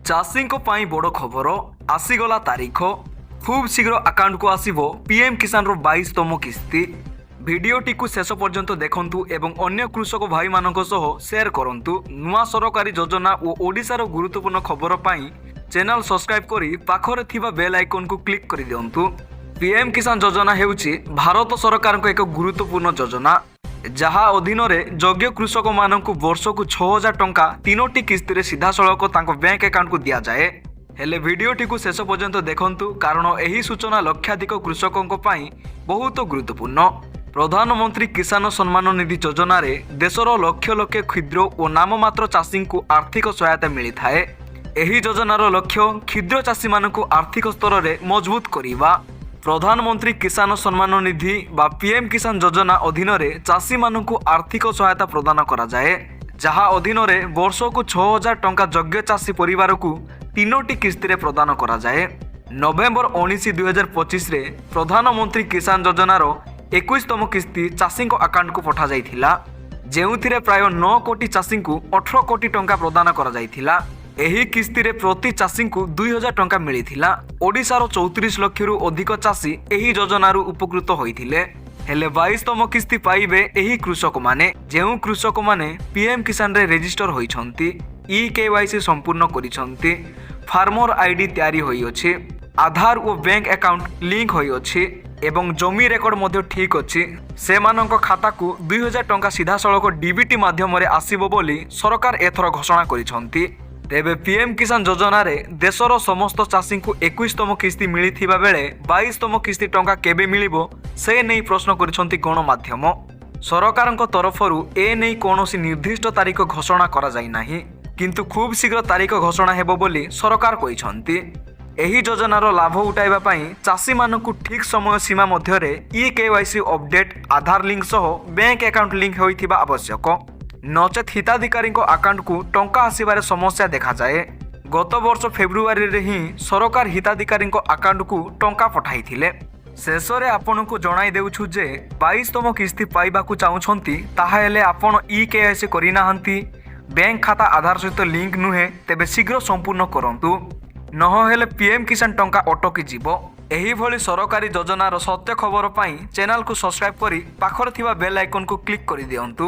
ଚାଷୀଙ୍କ ପାଇଁ ବଡ଼ ଖବର। ଆସିଗଲା ତାରିଖ। ଖୁବ୍ ଶୀଘ୍ର ଆକାଉଣ୍ଟକୁ ଆସିବ ପିଏମ୍ କିଷାନର 22ତମ କିସ୍ତି। ଭିଡ଼ିଓଟିକୁ ଶେଷ ପର୍ଯ୍ୟନ୍ତ ଦେଖନ୍ତୁ ଏବଂ ଅନ୍ୟ କୃଷକ ଭାଇମାନଙ୍କ ସହ ସେୟାର କରନ୍ତୁ। ନୂଆ ସରକାରୀ ଯୋଜନା ଓ ଓଡ଼ିଶାର ଗୁରୁତ୍ୱପୂର୍ଣ୍ଣ ଖବର ପାଇଁ ଚ୍ୟାନେଲ ସବସ୍କ୍ରାଇବ୍ କରି ପାଖରେ ଥିବା ବେଲ୍ ଆଇକନ୍କୁ କ୍ଲିକ୍ କରିଦିଅନ୍ତୁ। ପିଏମ୍ କିଷାନ ଯୋଜନା ହେଉଛି ଭାରତ ସରକାରଙ୍କ ଏକ ଗୁରୁତ୍ୱପୂର୍ଣ୍ଣ ଯୋଜନା, ଯାହା ଅଧୀନରେ ଯୋଗ୍ୟ କୃଷକମାନଙ୍କୁ ବର୍ଷକୁ 6000 ଟଙ୍କା ତିନୋଟି କିସ୍ତିରେ ସିଧାସଳଖ ତାଙ୍କ ବ୍ୟାଙ୍କ ଆକାଉଣ୍ଟକୁ ଦିଆଯାଏ। ହେଲେ ଭିଡ଼ିଓଟିକୁ ଶେଷ ପର୍ଯ୍ୟନ୍ତ ଦେଖନ୍ତୁ, କାରଣ ଏହି ସୂଚନା ଲକ୍ଷାଧିକ କୃଷକଙ୍କ ପାଇଁ ବହୁତ ଗୁରୁତ୍ୱପୂର୍ଣ୍ଣ। ପ୍ରଧାନମନ୍ତ୍ରୀ କିଷାନ ସମ୍ମାନ ନିଧି ଯୋଜନାରେ ଦେଶର ଲକ୍ଷ ଲକ୍ଷ କ୍ଷୁଦ୍ର ଓ ନାମମାତ୍ର ଚାଷୀଙ୍କୁ ଆର୍ଥିକ ସହାୟତା ମିଳିଥାଏ। ଏହି ଯୋଜନାର ଲକ୍ଷ୍ୟ କ୍ଷୁଦ୍ର ଚାଷୀମାନଙ୍କୁ ଆର୍ଥିକ ସ୍ତରରେ ମଜବୁତ କରିବା। ପ୍ରଧାନମନ୍ତ୍ରୀ କିଷାନ ସମ୍ମାନ ନିଧି ବା ପିଏମ୍ କିଷାନ ଯୋଜନା ଅଧୀନରେ ଚାଷୀମାନଙ୍କୁ ଆର୍ଥିକ ସହାୟତା ପ୍ରଦାନ କରାଯାଏ, ଯାହା ଅଧୀନରେ ବର୍ଷକୁ 6000 ଟଙ୍କା ଯୋଗ୍ୟ ଚାଷୀ ପରିବାରକୁ ତିନୋଟି କିସ୍ତିରେ ପ୍ରଦାନ କରାଯାଏ। ନଭେମ୍ବର 19, 2025ରେ ପ୍ରଧାନମନ୍ତ୍ରୀ କିଷାନ ଯୋଜନାର 21ତମ କିସ୍ତି ଚାଷୀଙ୍କ ଆକାଉଣ୍ଟକୁ ପଠାଯାଇଥିଲା, ଯେଉଁଥିରେ ପ୍ରାୟ 9 କୋଟି ଚାଷୀଙ୍କୁ 18 କୋଟି ଟଙ୍କା ପ୍ରଦାନ କରାଯାଇଥିଲା। ଏହି କିସ୍ତିରେ ପ୍ରତି ଚାଷୀଙ୍କୁ 2000 ଟଙ୍କା ମିଳିଥିଲା। ଓଡ଼ିଶାର 34 ଲକ୍ଷରୁ ଅଧିକ ଚାଷୀ ଏହି ଯୋଜନାରୁ ଉପକୃତ ହୋଇଥିଲେ। ହେଲେ 22ତମ କିସ୍ତି ପାଇବେ ଏହି କୃଷକମାନେ, ଯେଉଁ କୃଷକମାନେ ପିଏମ୍ କିଷାନରେ ରେଜିଷ୍ଟର ହୋଇଛନ୍ତି, ଇ କେୱାଇସି ସମ୍ପୂର୍ଣ୍ଣ କରିଛନ୍ତି, ଫାର୍ମର ଆଇଡି ତିଆରି ହୋଇଅଛି, ଆଧାର ଓ ବ୍ୟାଙ୍କ ଆକାଉଣ୍ଟ ଲିଙ୍କ ହୋଇଅଛି ଏବଂ ଜମି ରେକର୍ଡ ମଧ୍ୟ ଠିକ୍ ଅଛି। ସେମାନଙ୍କ ଖାତାକୁ 2000 ଟଙ୍କା ସିଧାସଳଖ ଡିବିଟି ମାଧ୍ୟମରେ ଆସିବ ବୋଲି ସରକାର ଏଥର ଘୋଷଣା କରିଛନ୍ତି। ତେବେ ପିଏମ୍ କିଷାନ ଯୋଜନାରେ ଦେଶର ସମସ୍ତ ଚାଷୀଙ୍କୁ 21ତମ କିସ୍ତି ମିଳିଥିବା ବେଳେ 22ତମ କିସ୍ତି ଟଙ୍କା କେବେ ମିଳିବ, ସେ ନେଇ ପ୍ରଶ୍ନ କରିଛନ୍ତି ଗଣମାଧ୍ୟମ। ସରକାରଙ୍କ ତରଫରୁ ଏ ନେଇ କୌଣସି ନିର୍ଦ୍ଦିଷ୍ଟ ତାରିଖ ଘୋଷଣା କରାଯାଇ ନାହିଁ, କିନ୍ତୁ ଖୁବ୍ ଶୀଘ୍ର ତାରିଖ ଘୋଷଣା ହେବ ବୋଲି ସରକାର କହିଛନ୍ତି। ଏହି ଯୋଜନାର ଲାଭ ଉଠାଇବା ପାଇଁ ଚାଷୀମାନଙ୍କୁ ଠିକ୍ ସମୟ ସୀମା ମଧ୍ୟରେ ଇ କେୱାଇସି ଅପଡେଟ୍, ଆଧାର ଲିଙ୍କ ସହ ବ୍ୟାଙ୍କ ଆକାଉଣ୍ଟ ଲିଙ୍କ ହୋଇଥିବା ଆବଶ୍ୟକ। ନଚେତ୍ ହିତାଧିକାରୀଙ୍କ ଆକାଉଣ୍ଟକୁ ଟଙ୍କା ଆସିବାରେ ସମସ୍ୟା ଦେଖାଯାଏ। ଗତ ବର୍ଷ ଫେବୃଆରୀରେ ହିଁ ସରକାର ହିତାଧିକାରୀଙ୍କ ଆକାଉଣ୍ଟକୁ ଟଙ୍କା ପଠାଇଥିଲେ। ଶେଷରେ ଆପଣଙ୍କୁ ଜଣାଇ ଦେଉଛୁ ଯେ 22ତମ କିସ୍ତି ପାଇବାକୁ ଚାହୁଁଛନ୍ତି, ତାହେଲେ ଆପଣ ଇ କେୱାଇସି କରିନାହାନ୍ତି, ବ୍ୟାଙ୍କ ଖାତା ଆଧାର ସହିତ ଲିଙ୍କ ନୁହେଁ, ତେବେ ଶୀଘ୍ର ସମ୍ପୂର୍ଣ୍ଣ କରନ୍ତୁ, ନହେଲେ ପିଏମ୍ କିଷାନ ଟଙ୍କା ଅଟକି ଯିବ। ଏହିଭଳି ସରକାରୀ ଯୋଜନାର ସତ୍ୟ ଖବର ପାଇଁ ଚ୍ୟାନେଲକୁ ସବସ୍କ୍ରାଇବ୍ କରି ପାଖରେ ଥିବା ବେଲ୍ ଆଇକନ୍କୁ କ୍ଲିକ୍ କରିଦିଅନ୍ତୁ।